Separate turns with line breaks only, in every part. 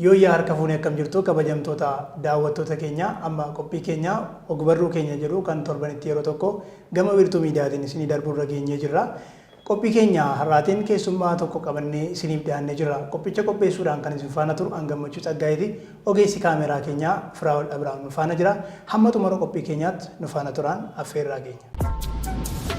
Yooyyaa harka fuunee akkam jirtu kabajamtoota daawwattoota keenya amma qophii keenya ogbarruu keenya jedhu kan torbanitti yeroo tokko gama wiirtuu miidiyaatiin isinii darburra geenyee jirra. Qophii keenya har'aatiin keessummaa tokko qabannee isiniif dhiyaannee jirra. Qophicha qopheessuudhaan kan isin faana turu an Gammachuu Tsaggaayeeti. Ogeessi kaameraa keenyaa Firaa'ol Abiraam nu faana jira. Hamma xumura qophii keenyaatti nu faana turaan affeerraa keenya.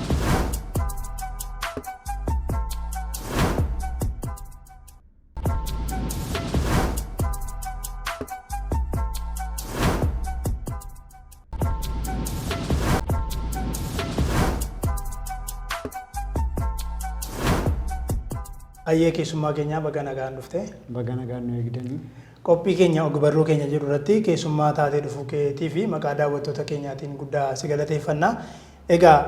Hayyee keessummaa keenyaa baga nagaan dhufte.
Baga nagaan nu eegdanii.
Qophii keenya ogbarruu keenya jedhu irratti keessummaa taatee dhufuu keetii fi maqaa daawwattoota keenyaatiin guddaa si galateeffanna. Egaa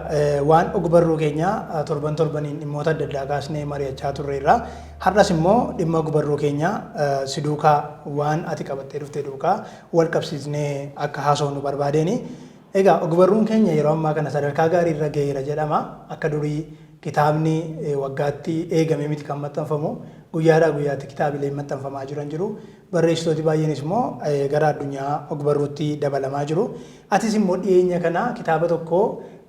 waan ogbarruu keenya torban torbaniin dhimmoota adda addaa kaasnee mari'achaa turreerra. Har'as immoo dhimma ogbarruu keenya si duukaa waan ati qabattee dhufte duukaa wal qabsiisnee akka haasofnu barbaadeeni. Egaa ogbarruun keenya yeroo ammaa kana sadarkaa gaarii irra gaheera jedhama. Akka durii kitaabni waggaatti eegamee miti kan maxxanfamu. Guyyaadhaa guyyaatti kitaabileen maxxanfamaa jiran jiru. Barreessitooti baay'eenis immoo gara addunyaa ogbarruutti dabalamaa jiru. Atis immoo dhiyeenya kana kitaaba tokko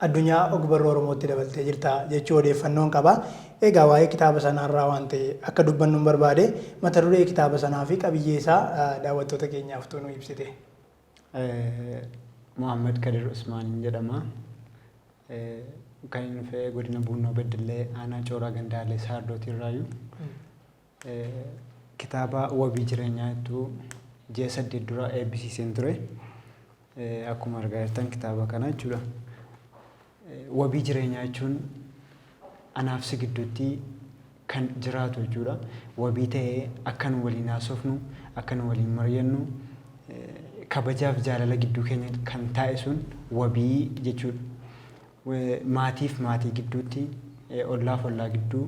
addunyaa ogbarruu Oromootti dabaltee jirta jechuu odeeffannoon qaba. Egaa waa'ee kitaaba sanaarraa waan ta'e akka dubbannun barbaade. Mata duree kitaaba sanaa fi qabiyyee isaa daawwattoota keenyaaf utuu nuu ibsitee.
Mohaammed Kadir Usmaanin jedhama. Kan inni dhufe godina Buunnoo Beddellee aanaa Cooraa Gandaalee Saardootii irraayu. Kitaaba wabii jireenyaa jettu ji'a 8 dura eebbisiiseen ture. Akkuma argaa jirtan kitaaba kana jechuudha. Wabii jireenyaa jechuun anaaf si gidduutti kan jiraatu jechuudha. Wabii ta'ee akka nu waliin haasofnu, akka nu waliin mari'annu, kabajaaf jaalala gidduu keenya kan taa'e sun wabii jechuudha. Maatiif maatii gidduutti, ollaaf ollaa gidduu,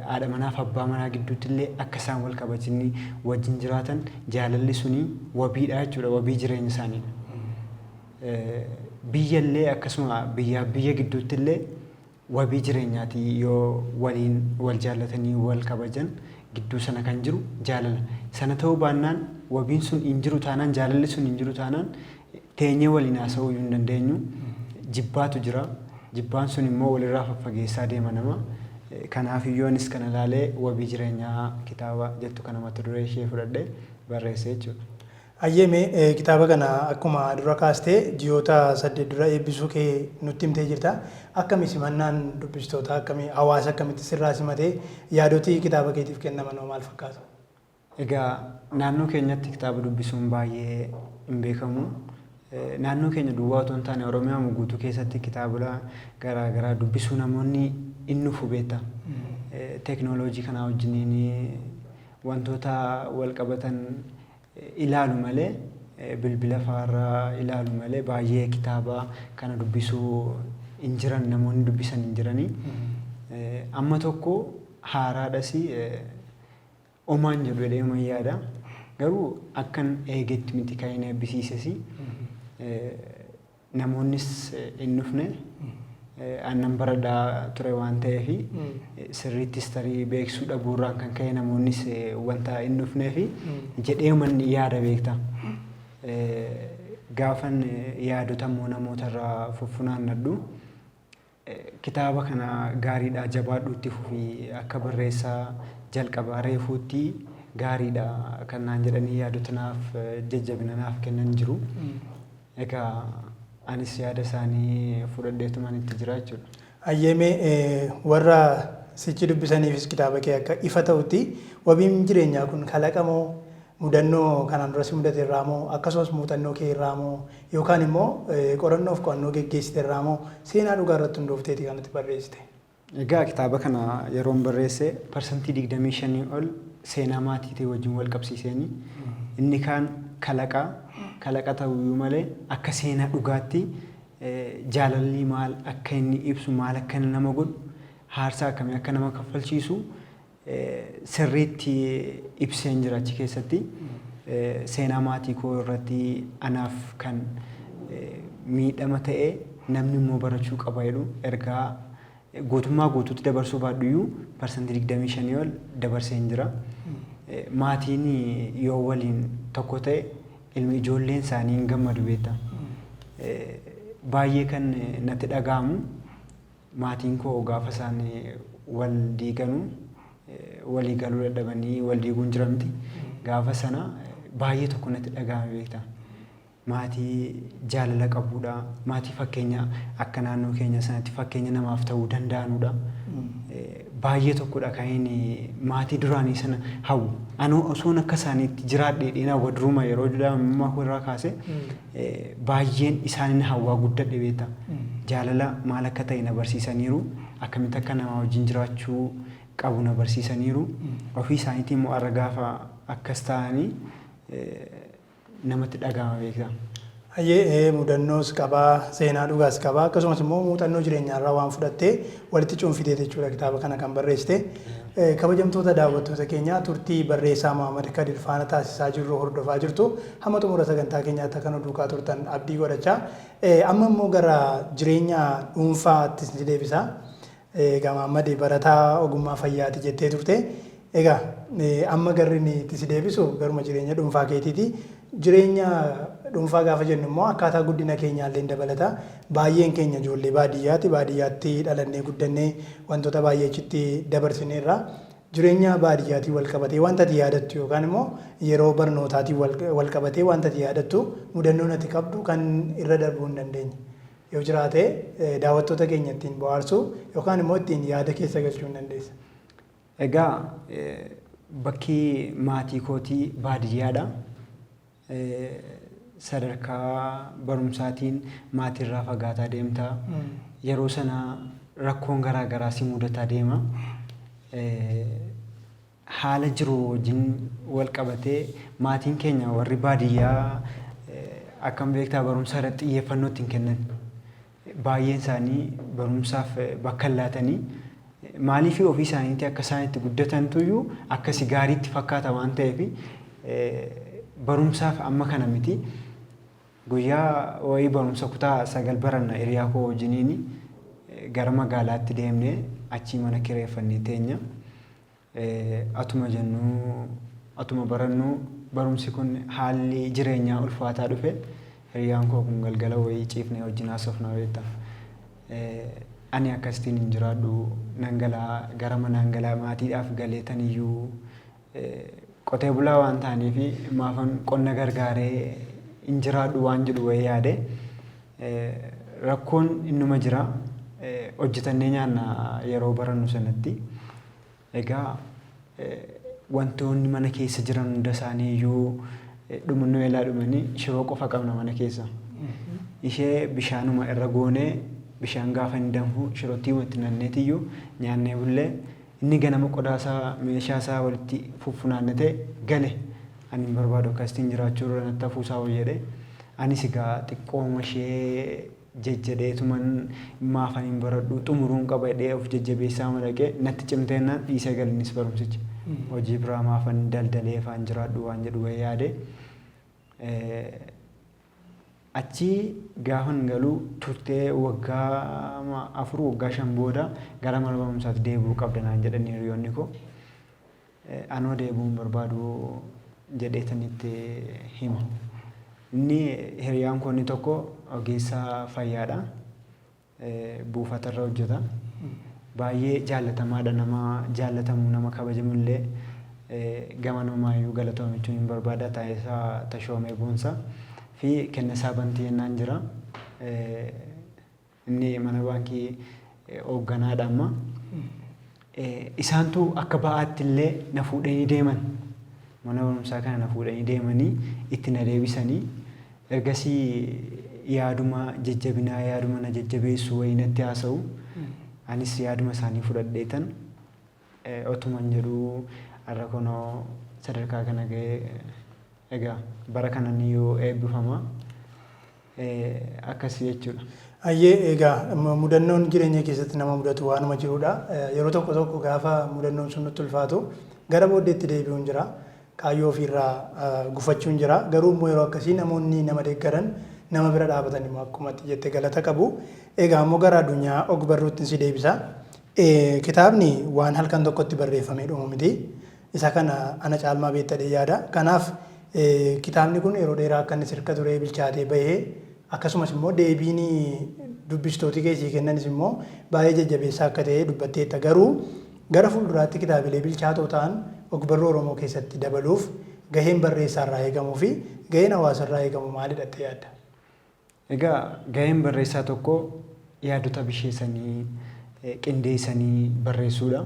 haadha manaaf abbaa manaa gidduutti illee akka isaan wal kabajanii wajjin jiraatan jaalalli suni wabiidha jechuudha. Wabii jireenya isaaniidha. Biyya illee akkasuma biyyaaf biyya gidduutti illee wabii jireenyaati yoo waliin wal jaallatanii wal kabajan gidduu sana kan jiru jaalala. Sana ta'uu baannaan wabiin sun hin jiru taanaan jaalalli sun hin jiru taanaan teenyee waliin haasa'uu iyyuu hin dandeenyu. Jibbaatu jira. Jibbaan sun immoo walirraa faffageessaa deema nama. Kanaaf iyyuu anis kana ilaalee wabii jireenyaa kitaaba jettu kana mata duree ishee fudhadhee barreesse jechuudha.
Hayyee mee kitaaba kana akkuma dura kaaste ji'oota 8 dura eebbisuu kee nutti himtee jirta. Akkami simannaan dubbistootaa akkami hawaasa akkamitti sirraa simate yaadoti kitaaba keetiif kennaman hoo maal fakkaatu?
Egaa naannoo keenyatti kitaaba dubbisuun baay'ee hin beekamu. Naannoo keenya duwwaa otoo hin taane Oromiyaama guutuu keessatti kitaabota garaa garaa dubbisuu namoonni hin nufu beekta. Teeknooloojii kanaa wajjiniin wantoota wal qabatan ilaalu malee bilbila fa'aarra ilaalu malee baay'ee kitaaba kana dubbisuu hin jiran namoonni dubbisan hin jiranii. Amma tokko haaraadhas omaan jedhu jedhee man yaada. Garuu akkan eegetti miti kan inni eebbisiises. Namoonnis hin dhufne. An nan baradhaa ture waan ta'eef sirriittis tarii beeksisuu dhabuurraan kan ka'e namoonnis wanta hin dhufneef jedheeman yaada beekta. Gaafan yaadota immoo namootarraa fuffunaannadhu Kitaaba kana gaariidha jabaadhu itti fufi akka barreessaa jalqabaa reefuutti gaariidha kan naan jedhanii yaadota naaf jajjabina naaf kennan jiru. Egaa anis yaada isaanii fudhadheetuman itti jira jechuudha.
Hayyee mee warra sichi dubbisaniifis kitaaba kee akka ifa ta'utti wabiin jireenyaa kun kalaqa moo Mudannoo kanaan dura si mudate irraa moo, akkasumas muuxannoo kee irraa moo, yookaan immoo qorannoo fi qo'annoo geggeessite irraa moo, seenaa dhugaa irratti hundoofteeti kan ati barreessite?
Egaa kitaaba kana yeroon barreesse parsantii 25 ol seenaa maatiitii wajjin wal qabsiiseeni. Inni kaan kalaqa, kalaqa ta'uyyuu malee akka seenaa dhugaatti jaalalli maal akka inni ibsu, maal akka inni nama godhu, haarsaa akkamii akka nama kaffalchiisu sirriitti ibseen jira achi keessatti. Seenaa maatii koo irratti anaaf kan miidhama ta'e namni immoo barachuu qaba jedhu ergaa guutummaa guutuutti dabarsuu baadhuyyuu parsantii 25 ol dabarseen jira. Maatiin yoo waliin tokko ta'e ilmi ijoolleen isaanii hin gammadu beektaa. Baay'ee kan natti dhaga'amu maatiin koo gaafa isaan wal diiganu, walii galuu dadhabanii wal diiguun jira miti. Gaafa sana baay'ee tokko natti dhaga'ame beektaa. Maatii jaalala qabuudha. Maatii fakkeenya akka naannoo keenya sanatti fakkeenya namaaf ta'uu danda'anudha. Baay'ee tokkodha kan inni maatii duraanii sana hawwu. Anoo osoon akka isaaniitti jiraadhe jedheen hawwa duruma yeroo daa'imummaa koo irraa kaasee baay'een isaanin hawwaa guddadhe beektaa. Jaalala maal akka ta'e na barsiisaniiru. Akkamitti akka namaa wajjin jiraachuu qabu na barsiisaniiru. Ofii isaaniitii immoo har'a gaafa akkas ta'anii namatti dhaga'ama beektaa.
Hayyee mudannoos qabaa, seenaa dhugaas qabaa, akkasumas immoo muuxannoo jireenyaarraa waan fudhattee walitti cuunfitee jechuudha kitaaba kana kan barreessite. Kabajamtoota daawwattoota keenyaa, turtii barreessaa Mohaammed Kadir faana taasisaa jirru hordofaa jirtu. Hamma xumura sagantaa keenyaatti akka nu duukaa turtan abdii godhachaa. Amma immoo gara jireenya dhuunfaatti si deebisa. Egaa Mohaammed barataa ogummaa fayyaati jettee turte. Egaa amma garri inni itti si deebisu garuma jireenya dhuunfaa keetiiti. Jireenya dhuunfaa gaafa jennu immoo akkaataa guddina keenyaallee dabalata. Baay'een keenya ijoollee baadiyyaati. Baadiyyaatti dhalannee guddannee wantoota baay'ee achitti dabarsineerra. Jireenya baadiyyaatiin wal qabatee wanta ati yaadattu yookaan immoo yeroo barnootaatiin wal qabatee wanta ati yaadattu, mudannoon ati qabdu kan irra darbuu hin dandeenye yoo jiraate, daawwattoota keenya ittiin bohaarsuu yookaan immoo ittiin yaada keessa galchuu hin dandeessa.
Egaa bakki maatii kootii baadiyyaadha. Sadarkaa barumsaatiin maatiirraa fagaataa deemta. Yeroo sana rakkoon garaa garaa si mudataa deema. Haala jiru wajjin wal qabatee maatiin keenya warri baadiyyaa akkam beektaa, barumsa irratti xiyyeeffannoo itti hin kennan. Baay'een isaanii barumsaaf bakka hin laatanii. Maaliif? Ofii isaaniitti akka isaan itti guddatantuyyuu akkasi gaariitti fakkaata waan ta'eef barumsaaf amma kana miti. Guyyaa wayii barumsa kutaa 9 baranna, hiriyaa koo wajjiniin gara magaalaatti deemnee achii mana kireeffannee teenya. Atuma jennuu, atuma barannuu, barumsi kun haalli jireenyaa ulfaataa dhufe. Hiriyaan koo kun galgala wayii ciifnee wajjin haasofna beektaa. Ani akkasitiin hin jiraadhu, nan galaa, gara manaan galaa, maatiidhaaf galee taniyyuu qotee bulaa waan ta'aniif maafan qonna gargaaree hin jiraadhu waan jedhu wayii yaade. Rakkoon innuma jira. Hojjetannee nyaanna yeroo barannu sanatti. Egaa wantoonni mana keessa jiran hunda isaanii iyyuu dhumannoo elaa dhumanii shiroo qofa qabna mana keessa. Ishee bishaanuma irra goonee, bishaan gaafa hin danfu shirottii itti nanneetiyyuu nyaannee bullee. Inni ganama qodaasaa meeshaa isaa walitti fuffunaannatee gale. Ani hin barbaadu, akkasittiin jiraachuu irra natti hafuusaa wayya jedhe. Anis egaa xiqqooma ishee jejjedheetuman maafan hin baradhu, xumuruun qaba jedhee of jajjabeessaa madaqee natti cimteennaan dhiisee gale innis barumsicha. Hojii biraa maafan daldalee afaan jiraadhu waan jedhu wayii yaade. Achii gaafan galu turtee waggaa 4, waggaa 5 booda gara mana barumsaatti deebi'uu qabda naan jedhanii hiriyoonni koo. Anoo deebi'uu hin barbaadu jedheetan itti hima. Inni hiriyaan koo inni tokko ogeessa fayyaadha. Buufatarra hojjeta. Baay'ee jaallatamaadha, nama jaallatamu, nama kabajamu illee gama namaayyuu galatoome jechuun hin barbaada. Taayisaa Tashoomee Boonsaa fi Kennasaa Bantii jennaan jira. Inni mana baankii hoogganaadha amma. Isaantu akka ba'aatti illee na fuudhanii deeman. Mana barumsaa kana na fuudhanii deemanii itti na deebisanii, ergasii yaaduma jajjabinaa, yaaduma na jajjabeessu wayii natti haasa'u. Anis yaaduma isaanii fudhadheetan otuman jedhuu har'a kunoo sadarkaa kana ga'ee, egaa bara kanan yoo eebbifama, akkasii jechuudha.
Hayyee, egaa mudannoon jireenya keessatti nama mudatu waanuma jirudha. Yeroo tokko tokko gaafa mudannoon sun nutti ulfaatu gara booddeetti deebi'uun jira. Kaayyoo ofiirraa gufachuun jira. Garuu immoo yeroo akkasii namoonni nama deeggaran, nama bira dhaabatan immoo akkuma ati jette galata qabu. Egaa immoo gara addunyaa og-barruutti si deebisa. Kitaabni waan halkan tokkotti barreeffamee dhumu miti. Isa kana ana caalmaa beekta jedhee yaada. Kanaaf kitaabni kun yeroo dheeraa akka inni sirka turee bilchaatee bahee akkasumas immoo deebiin dubbistooti kee sii kennanis immoo baay'ee jajjabeessaa akka ta'e dubbatteetta. Garuu gara fuulduraatti kitaabilee bilchaatoo ta'an ogbarruu Oromoo keessatti dabaluuf gaheen barreessaa irraa eegamuu fi gaheen hawaasa irraa eegamu maalidha jettee yaadda?
Egaa gaheen barreessaa tokko yaadota bisheessanii qindeessanii barreessuudha.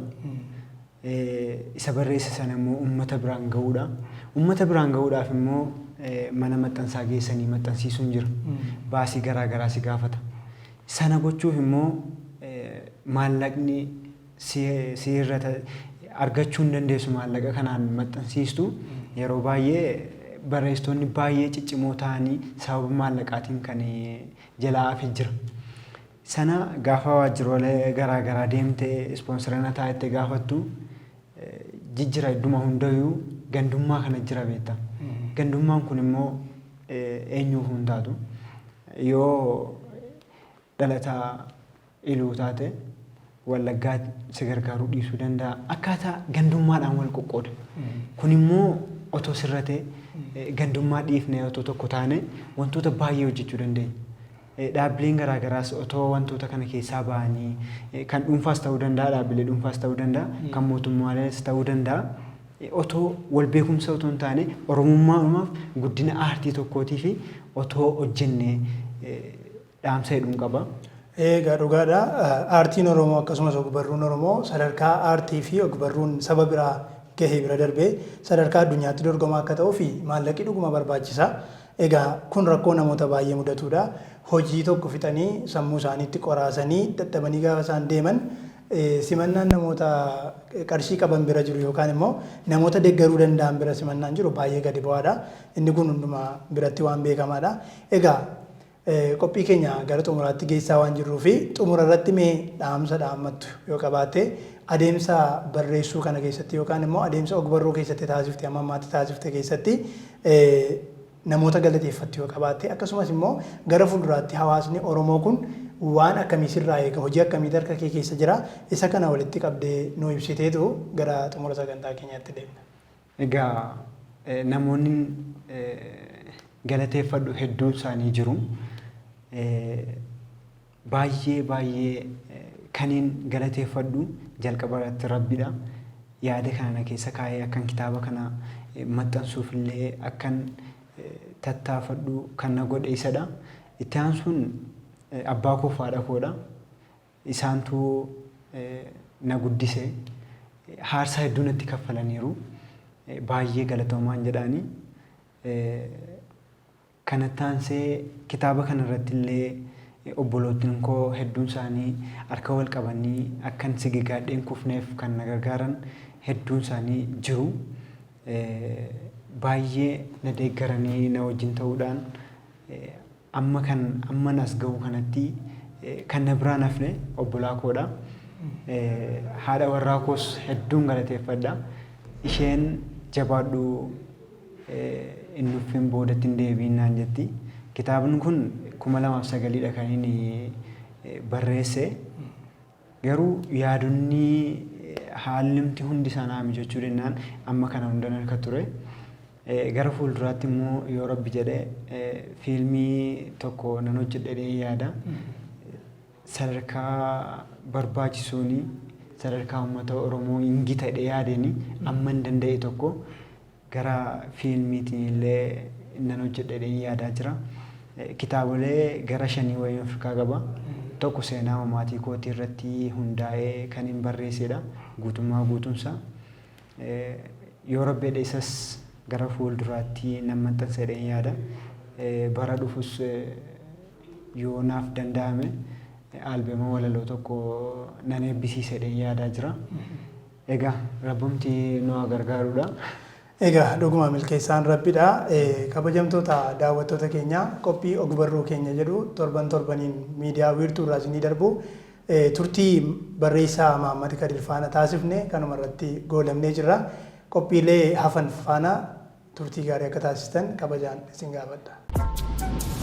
Isa barreesse sana immoo uummata biraan gahuudha. Uummata biraan gahuudhaaf immoo mana maxxansaa geessanii maxxansiisuun jira. Baasii garaa garaa si gaafata. Sana gochuuf immoo maallaqni si irra argachuu hin dandeessu maallaqa kanaan maxxansiistu. Yeroo baay'ee barreessitoonni baay'ee ciccimoo ta'anii sababa maallaqaatiin kan jalaa hafe jira. Sana gaafa waajjiroolee garaa garaa deemtee ispoonsarana ta'a jettee gaafattu jijjira idduma hundayyuu gandummaa kana jira beekta. Gandummaan kun immoo eenyuuf hin taatu. Yoo dhalataa Iluu taate Wallaggaa si gargaaruu dhiisuu danda'a. Akkaataa gandummaadhaan wal qoqqooda. Kun immoo otoo sirratee gandummaa dhiifnee otoo tokko taane wantoota baay'ee hojjechuu dandeenya. Dhaabbileen garaa garaas otoo wantoota kana keessaa ba'anii kan dhuunfaas ta'uu danda'a, dhaabbilee dhuunfaas ta'uu danda'a, kan mootummaalees ta'uu danda'a. Otoo wal beekumsa otoo hin taane Oromummaadhumaaf guddina aartii tokkootii fi otoo hojjennee dhaamsa jedhuun qaba.
Egaa dhugaadha. Aartiin Oromoo akkasumas ogbarruun Oromoo sadarkaa aartii fi ogbarruun saba biraa gahe bira darbee sadarkaa addunyaatti dorgomaa akka ta'uuf maallaqi dhuguma barbaachisa. Egaa kun rakkoo namoota baay'ee mudatuudha. Hojii tokko fixanii sammuu isaaniitti qoraasanii dadhabanii gaafa isaan deeman simannaan namoota qarshii qaban bira jiru yookaan immoo namoota deeggaruu danda'an bira simannaan jiru baay'ee gadi bu'aadha. Inni kun hundumaa biratti waan beekamaadha. Egaa qophii keenya gara xumuraatti geessaa waan jirruu fi xumura irratti mee dhaamsa dhaammattu yoo qabaatte adeemsa barreessuu kana keessatti yookaan immoo adeemsa ogbarruu keessatti taasifte amma ammaatti taasifte keessatti namoota galateeffattu yoo qabaatte akkasumas immoo gara fuulduraatti hawaasni Oromoo kun waan akkamii sirraa eega hojii akkamiitu harka kee keessa jira isa kana walitti qabdee nu ibsiteetu gara xumura sagantaa keenyaatti deemna.
Egaa namoonni galateeffadhu hedduun isaanii jiru. Baay'ee baay'ee kaniin galateeffadhu jalqaba irratti Rabbidha. Yaada kana na keessa kaa'ee akkan kitaaba kana maxxansuuf illee akkan tattaafadhu kan na godhe isadha. Itti aansuun abbaa koo fi haadha koodha. Isaantu na guddise. Haarsaa hedduu natti kaffalaniiru. Baay'ee galatoomaan jedhaani. Kanatti aansee kitaaba kana irratti illee obbolootni koo hedduun isaanii harka wal qabanii akkan sigigaadhee hin kufneef kan na gargaaran hedduun isaanii jiru. Baay'ee na deeggaranii na wajjin ta'uudhaan amma kan amman as ga'u kanatti kan na biraan hafne obbolaa koodha. Haadha warraa koos hedduun galateeffadha. Isheen jabaadhu hin nuffin boodatti hin deebiin naan jetti. Kitaabni kun 2009dha kan inni barreesse. Garuu yaadonni haallimti hundi isaa naa mijachuu dennaan amma kana hundan harka ture. Gara fuulduraatti immoo yoo Rabbi jedhe fiilmii tokko nan hojjedha jedheen yaada. Sadarkaa barbaachisuuni sadarkaa uummata Oromoo hin gita jedhee yaadeen amman danda'e tokko gara fiilmiitiin illee nan hojjedha jedheen yaadaa jira. Kitaabolee gara shanii wayii of harkaa qaba. Tokko seenaa maatii kootii irratti hundaa'ee kan hin barreessedha. Guutummaa guutuunsaa. Yoo Rabbi jedhe isas gara fuulduraatti nan maxxansa jedheen yaada. Bara dhufus yoo naaf danda'ame aalbeema walaloo tokko nan eebbisiisa jedheen yaadaa jira. Egaa Rabbumti nu haa gargaarudha.
Egaa dhuguma milkeessaan Rabbidha. Kabajamtoota daawwattoota keenya qophii ogbarruu keenya jedhu torban torbaniin miidiyaa wiirtuu irraa isinii darbu turtii barreessaa Mahaammad Kadir faana taasifne kanuma irratti goolabnee jirra. Qophiilee hafan faana turtii gaarii akka taasistan kabajaan isin gaafadha.